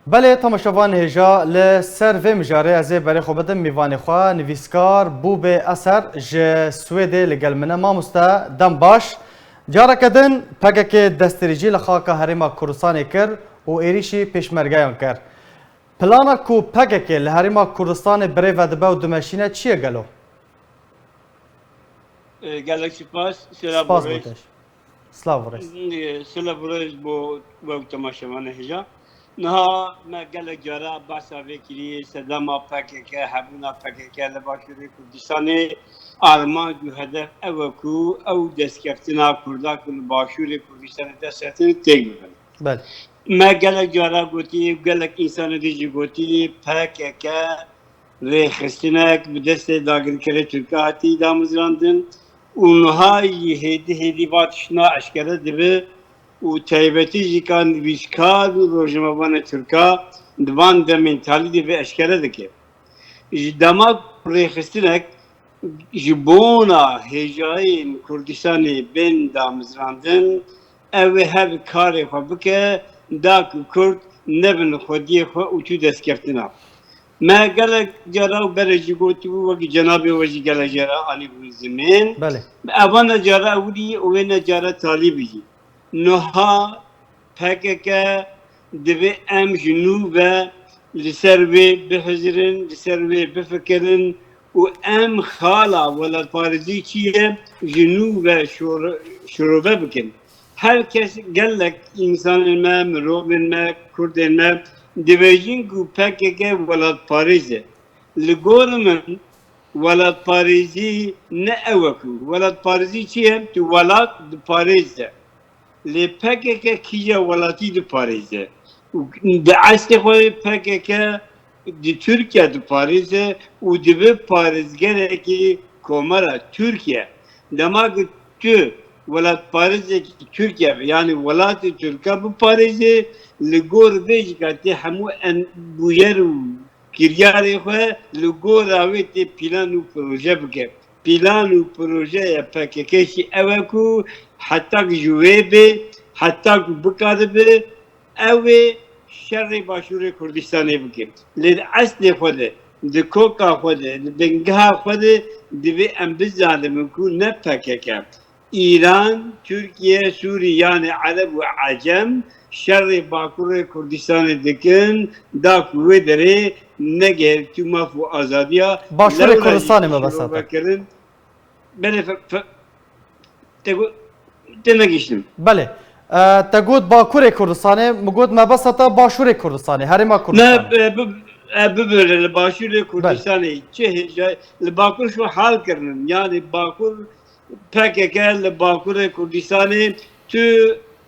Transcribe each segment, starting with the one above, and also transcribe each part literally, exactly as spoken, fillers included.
Belê, temaşevan hêja, li ser vê mijarê ez ê berê xwe bidim mîvanê xwe, nivîskar Bûbê Eser ji Swêdê li gel min e. Mamoste, dem baş. Careke din P K K destdirêjî li xaka Herêma Kurdistanê kir û êrîşî pêşmergeyan kir. Plana ku P K K li Herêma Kurdistanê birêve dibe û dimeşîne çi ye gelo? E, gelek spas. Selav û Spas bo rêz. Te. Silav û rêz. E, silav û rêz bo we û temaşevanê hêja. Niha me gelek cara behsa vê kirî, sedema P K K, hebûna P K K li Başûrê Kurdistanê, armanc û hedef ew e ku ew destkeftina Kurda ku li Başûrê Kurdistanê dest xistin têk bibin. Belê. Me gelek cara gotî, gelek însanê din jî gotî, P K K rêxistinek bi destê dagirkerê Tirka hatî damezrandin û niha jî hêdî hêdî va tiştna eşkere dibe û taybetî jî ka nivîskar û rojnamevanê Tirka di van demên talî de vê eşkere dike. Ji dema ku rêxistinek ji bona hêjayên Kurdistanê bên damezrandin, ew ê her karê xwe bike, da ku Kurd nebin xwediyê xwe û çû destkeftina. Me gelek cara û berê jî gotibû, wekî cenabê we jî gelek cara anîbû zimên. Belê. Evana cara ewilî û wêne cara talîbî jî. Niha P K K divê em ji nû ve li ser wê bihizirin, li ser wê bifikirin û em xala welatparêzî çi ye ji nû ve şor-, şirove bikin. Her kes, gelek însanên me, mirovên me, kurdên me dibêjin ku P K K welatparêz e. Li gor min welatparêzî ne ew e ku, welatparêzî çi ye? Tu welat diparêze. Lê P K K kîja welatî diparêze? Û di eslê xwe P K K di Tirkiye diparêze û dibe parêzgerekî Komara Tirkiye. Dema ku tu welatparêzekî Tirkiye be, yanî welatê Tirka biparêze, li gor vê jî ka tê hemû en-, bûyer û kiryarê xwe li gora wê tê plan û proje bike. Plan û projeya P K K jî ew e ku heta ku ji wê bê, heta ku bikaribe, ew ê şerê Başûrê Kurdistanê bike. Lê di eslê xwe de, di koka xwe de, di bingeha xwe de divê em bizanimin ku ne P K K, Îran, Tirkiye, Sûrî, yanî Ereb û Ecem şerê Bakurê Kurdistanê dikin, da ku wê derê negihêt tu maf û azadiya. Başûrê lewra jî Kurdistanê mebesta te. Şirove kirin. Belê, fe-, fe-, te got, te negihiştim. Belê. E, te got Bakurê Kurdistanê, min got mebesta te Başûrê Kurdistanê, Herêma Kurdistanê. Ne, e, bi-, e, bibêre li Başûrê Belê. Kurdistanê çi hêja, li Bakur şu hal kirinin. Yanî Bakur P K K li Bakurê Kurdistanê tu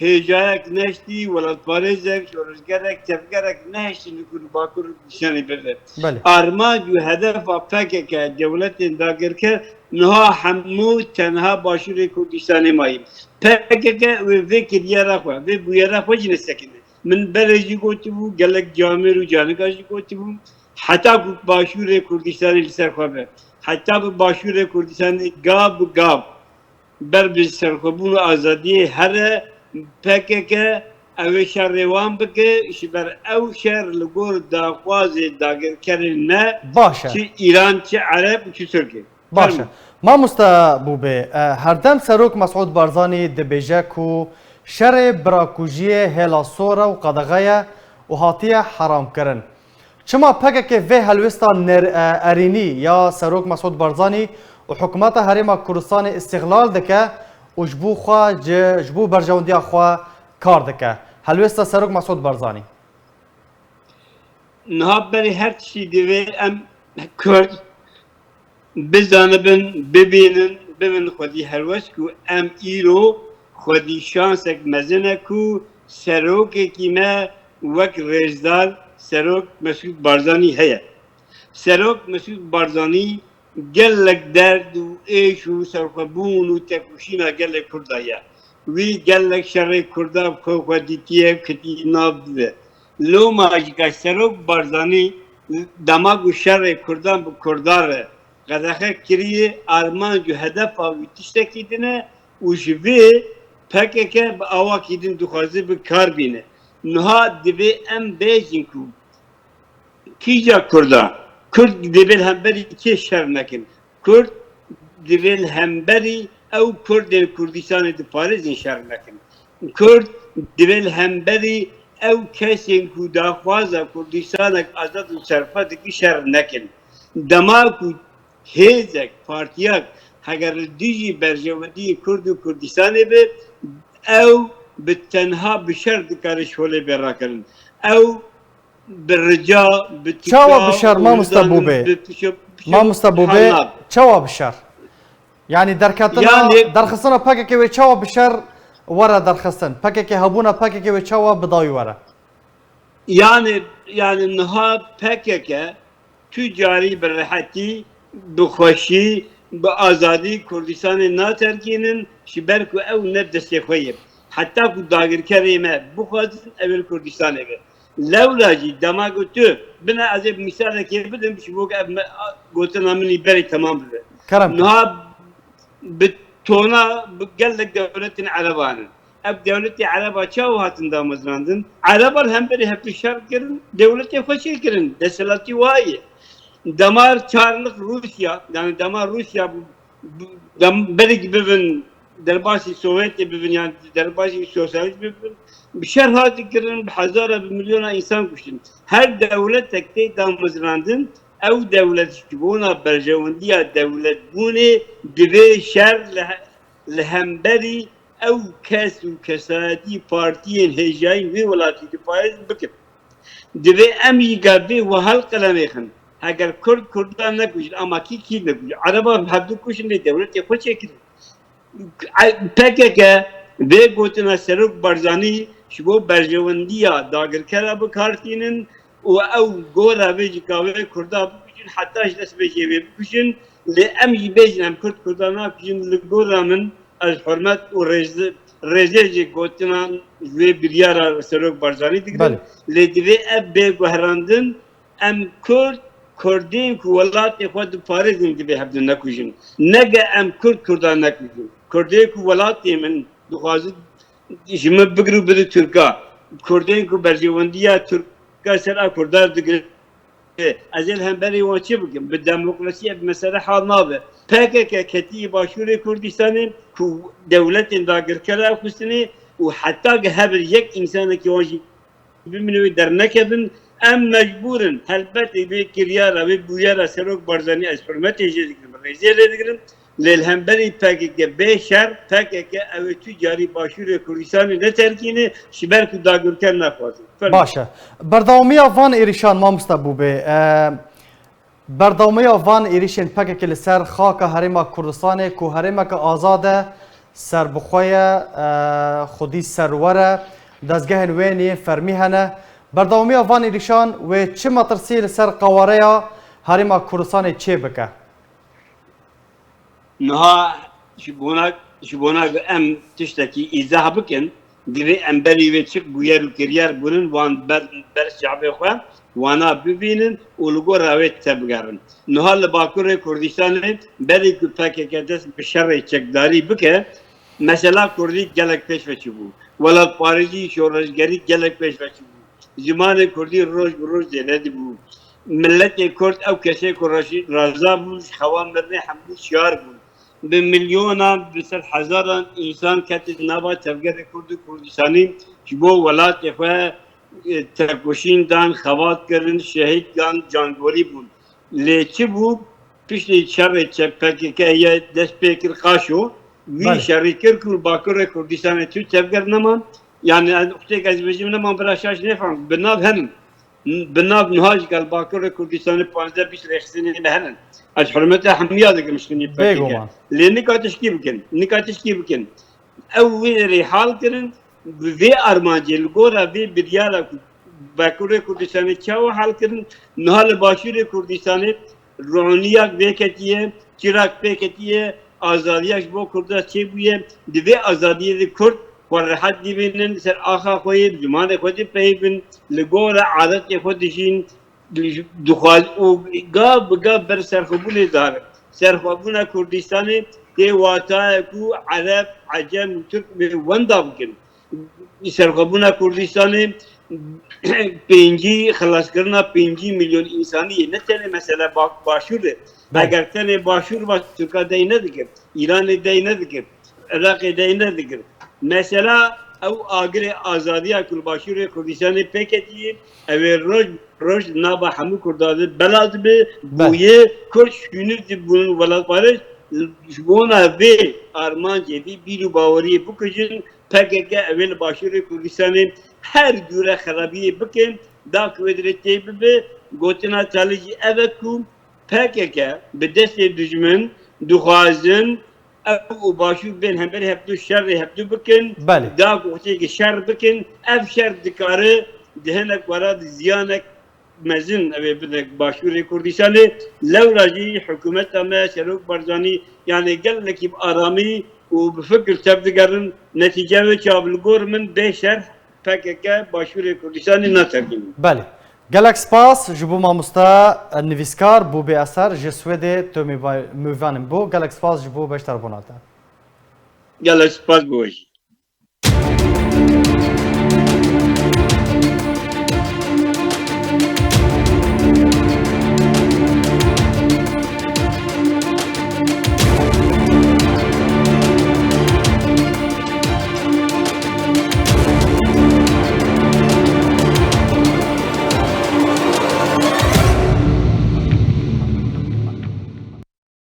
hêjayek nehiştî, welatparêzek, şoreşgerek, tevgerek nehiştî li ku li Bakur Kurdistanê bibe. Belê. Armanc û hedefa P K K dewletên dagirker niha hemû tenha Başûrê Kurdistanê mayî. P K K wê vê kiryara xwe, vê bûyera xwe jî nesekine. Min berê jî gotibû, gelek camêr û canika jî gotibû, heta ku Başûrê Kurdistanê li ser xwe be, heta bi Başûrê Kurdistanê gav bi gav ber bi serxwebûn û azadiyê here, P K K ew ê şerê wan bike, ji ber ew şer li gor daxwazê dagirkerên me, Baş e. Çi Îran, çi Ereb û çi Tirk e. Baş e. Fermo. Mamoste Bûbê, e, herdem Serok Mesûd Barzanî dibêje ku şerê birakujiyê hêla sor e û qedexe ye û hatiye heramkirin. Çima P K K vê helwêsta ner-, e, erênî ya Serok Mesûd Barzanî û hikûmeta Herêma Kurdistanê îstixlal dike û ji bo xwe, ji, ji bo berjewendiya xwe kar dike? Helwêsta Serok Mesûd Barzanî. Niha berî her tiştî divê em Kurd bizanibin, bibînin, bibin xwedî helwest ku em îro xwedî şansek mezin e ku serokekî me wek rêzdar Serok Mesûd Barzanî heye. Serok Mesûd Barzanî gelek derd û êş û serxwebûn û tekoşîna gelê Kurda ye. Wî gelek şerê Kurda bi xwe xwe dîtiye, kitî nav dibe. Loma jî ka Serok Barzanî dema ku şerê Kurdan bi Kurdan re qedexe kiriye, armanc û hedefa wî tiştekî din e û ji vê P K K bi awakî din dixwaze bi kar bîne. Niha divê em bêjin ku kîja Kurd e? Kurd divê li hemberî kê şer nekin? Kurd divê li hemberî ew Kurdên Kurdistanê diparêzin şer nekin. Kurd divê li hemberî ew kesên ku daxwaza Kurdistanek azad û serhwed dikin şer nekin. Dema ku hêzek, partiyek heger li dijî berjewendiyê Kurd û Kurdistanê be, ew bi tenha bi şer dikare ji holê bê rakirin. Ew bi rica, bi tika, Çawa bi şer, mamoste Bûbê? Mamoste Bûbê, çawa bi şer? Yani derketina, yani, derxistina P K K wê çawa bi şer were derxistin? P K K, hebûna P K K wê çawa bi dawî were? Yani, yani niha P K K tu carî bi rehetî, bi xweşî, bi azadî Kurdistanê naterkînin, ji ber ku ew ne destê xwe ye. Heta ku dagirkerê me bixwazin, ew ê li Kurdistanê be. Lewra jî dema ku tu, bine ez ê misalekê bidim, ji bo ku ev me, gotina min î berê temam bibe. Kerem. Niha bi tona, bi gelek dewletên Ereban in. Ev dewletê Ereba çawa hatin damezrandin? Ereba li hemberî hev şer kirin, dewletê xwe çêkirin. Desthilatî wa ye. Dema çarlik Rûsya, yani dema Rûsya bû, dem-, berek bibin, derbasî Sovyetê bibin, yani derbasî sosyalîst bibin, bi şer hate kirin, bi hezara, bi milyona însan kuştin. Her dewletek tê damezrandin, ew dewlet ji bona berjewendiya dewletbûnê divê şer li he-, li hemberî ew kes û kesayetî, partiyên hêjayî wê welatî diparêzin bikin. Divê em yî gavê we hel qelemêxin. Heger Kurd Kurdan nekujin, ama kî kî nekujin? Ereba hevdu kuştin lê dewletê xwe çêkirin. P K K vê gotina Serok Barzanî ji bo berjewendiya dagirkera bi kar tînin û ew gora vê jî ka wê Kurda bikujin, heta ji dest vê jê wê bikujin. Lê em jî bêjin, em Kurd Kurda nakujin, li gora min ez hurmet û rêz-, rêzê jî gotina ji wê biryara Serok Barzanî digirim. Belê. Lê divê ev bê guherandin, em Kurd, Kurdên ku welatê xwe diparêzin divê hevdu nekujin. Nege em Kurd Kurdan nekujin. Kurdê ku welatê min dixwazin ji min bigir û bide Tirka. Kurdên ku berjewendiya Tirka ser a Kurda digire. Ez ê li hemberî wan çi bikim? Bi demokrasiyê ev mesele hal nabe. P K K ketiyê Başûrê Kurdistanê ku dewletên dagirker ew xistinê û heta ge hebir yek însanekî wan jî bimîne wê dernekevin, em mecbûr in helbet ê vê kiryara, vê bûyera Serok Barzanî ez hurmetê jê digirim, rêzê lê digirim. Lê li hemberî P K K bê şer, P K K ew ê tu carî Başûrê Kurdistanê neterkîne, ji ber ku dagirker naxwazin. Fermo. Baş e. Berdewamiya van êrîşan, mamoste Bûbê, e, berdewamiya van êrîşên P K K li ser xaka Herêma Kurdistanê ku herêmeke azad e, serbixwe ye, e, xwedî serwer e, dezgehên wê yên fermî hene. Berdewamiya van êrîşan wê çi metirsî li ser qawareya Herêma Kurdistanê çêbike? Niha ji bona, ji bona ku em tiştekî îzah bikin, divê em berî wê çi bûyer û kiryar bûnin, wan ber, ber çavê xwe wana bibînin û li gora wê tevgerin. Niha li Bakurê Kurdistanê berî ku P K K dest bi şerê çekdarî bike, mesela Kurdî gelek pêş ve çûbû. Welatparêzî, şoreşgerî gelek pêş ve çûbû. Zimanê Kurdî roj bi roj zêde dibû. Miletê Kurd ew kesê ku raşî-, raza bûn, ji xewa mirinê hemû şiyar bûn. Bi milyonan, bi sed hezaran însan ketin nava tevgerê Kurd û Kurdistanî ji bo welatê xwe, e, tekoşîn dan, xebat kirin, şehîd dan, cangorî bûn. Lê çi bû? Piştî şerê çe-, P K K ye dest pê kir Qaşo, wî Belê. şerî kir ku Bakurê Kurdistanê tu tevger neman. Yani ez, wextê ez dibêjim neman, bira şaş nefhem. Bi nav henin. Bi nav niha jî gel Bakurê Kurdistanê panzdeh bîst rêxistinê me henin. Ez hurmeta hemiya dikim ştinî P K K. Bêguman. Lê nika tişkî bikin. Nika tişkî bikin. Ew wê rê hal kirin, bi vê armancê, li gora vê biryara ku Bakurê Kurdistanê çawa hal kirin, niha li Başûrê Kurdistanê roniyak vê ketiye, çirak pê ketiye, azadiya ji bo Kurda çêbûye. Di vê azadiyê de Kurd xwe rehet dibînin, ser axa xwe yê, bi zimanê xwe dipeyivin, li gora adetê xwe dijîn, dixwaz û gav bi gav ber serxwebûnê diharin. Serxwebûna Kurdistanê tê watayê ku Ereb, Ecem û Tirk wê wenda bikin. serxwebûna Kurdistanê pêncî, xelaskirina pêncî milyon însanî ye. Ne tenê mesele ba-, Başûr e. Belê. Eger tenê Başûr ba, Tirka dey nedikir, Îranê dey nedikir, Iraqê dey nedikir. Mesela ew agirê azadiya ku li Başûrê Kurdistanê pêketiye, ew ê roj roj nava hemû Kurdan de bela dibe, Belê. bûye Kurd şûnî dibûn welatparêz, ji bona vê armancê, vê bîr û baweriyê bikujin, P K K ew ê li Başûrê Kurdistanê her cûre xerabiyê bikin, da ku wê dirê tê bibe, gotina Talî jî ev e ku P K K bi destê dijmin dixwazin ew û Başûr bên hemberî hevdu şerê hevdu bikin, Belê. da ku xwetiyekî şer bikin, ev şer dikare di hinek wara di ziyanek mezin ew ê bide Başûrê Kurdistanê. Lewra jî hikûmeta me, Serok Barzanî, yani gelekî bi aramî û bi fikir tevdigerin. Netîce wê çav li gor min bê şer P K K Başûrê Kurdistanê nateqînin. Belê. Gelek spas ji bo mamosta, e, nivîskar Bûbê Eser ji Swêdê, tu mêva-, mêvanên bû. Gelek spas ji bo beşdarbûna te. Gelek spas bo we jî.